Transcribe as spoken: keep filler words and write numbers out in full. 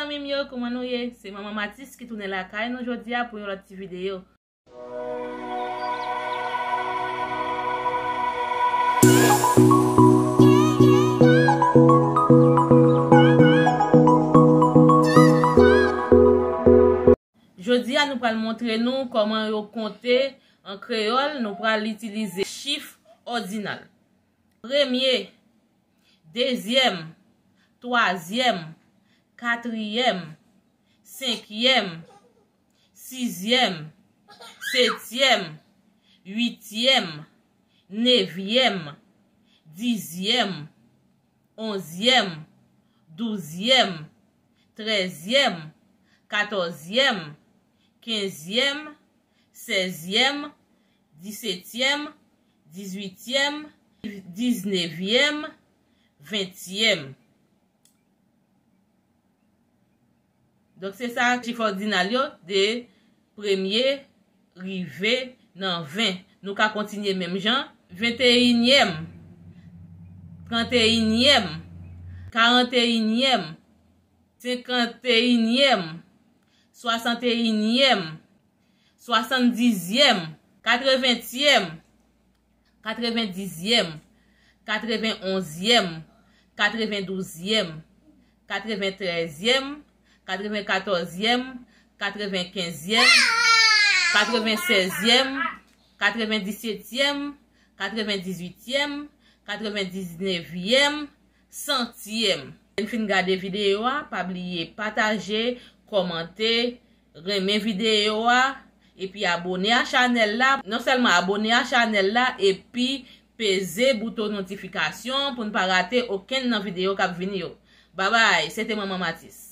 Zanmi m yo, kòman nou ye? Se Manman Matis ki tounen lakay nou jodi a pou yon lòt ti videyo. Jodi a, nou pral montre nou kòman yo konte an kreyòl. Nou pral itilize chif òdinal. Premye, dezyèm, twazyèm, katriyèm, senkyèm, sizyèm, setyèm, uityèm, nevyèm, dizyèm, onzyèm, douzyèm, trèzyèm, katòzyèm, kenzyèm, sèzyèm, disetyèm, dizuityèm, diznevyèm, ventyèm. Donk, se sa chif òdinal yo, de premye rive nan ven. Nou ka kontinye menm jan. Venteyinyèm, tranteyinyèm, karanteyinyèm, senkanteyinyèm, swasanteyinyèm, swasanndizyèm, katreventyèm, katrevendizyèm, katrevenonzyèm, katrevendouzyèm, katreventrèzyèm, katrevenkatòzyèm, katrevenkenzyèm, katrevensèzyèm, katrevendisetyèm, katrevendizuityèm, katrevendiznèvyèm, santyèm. Lè n fin gade videyo a, pa bliye pataje, kòmante, renmen videyo a, epi abone a chanèl la. Non sèlman abone a chanèl la, epi peze bouton notifikasyon pou n pa rate okenn nan videyo k ap vini yo. Babay, se te Manman Matis.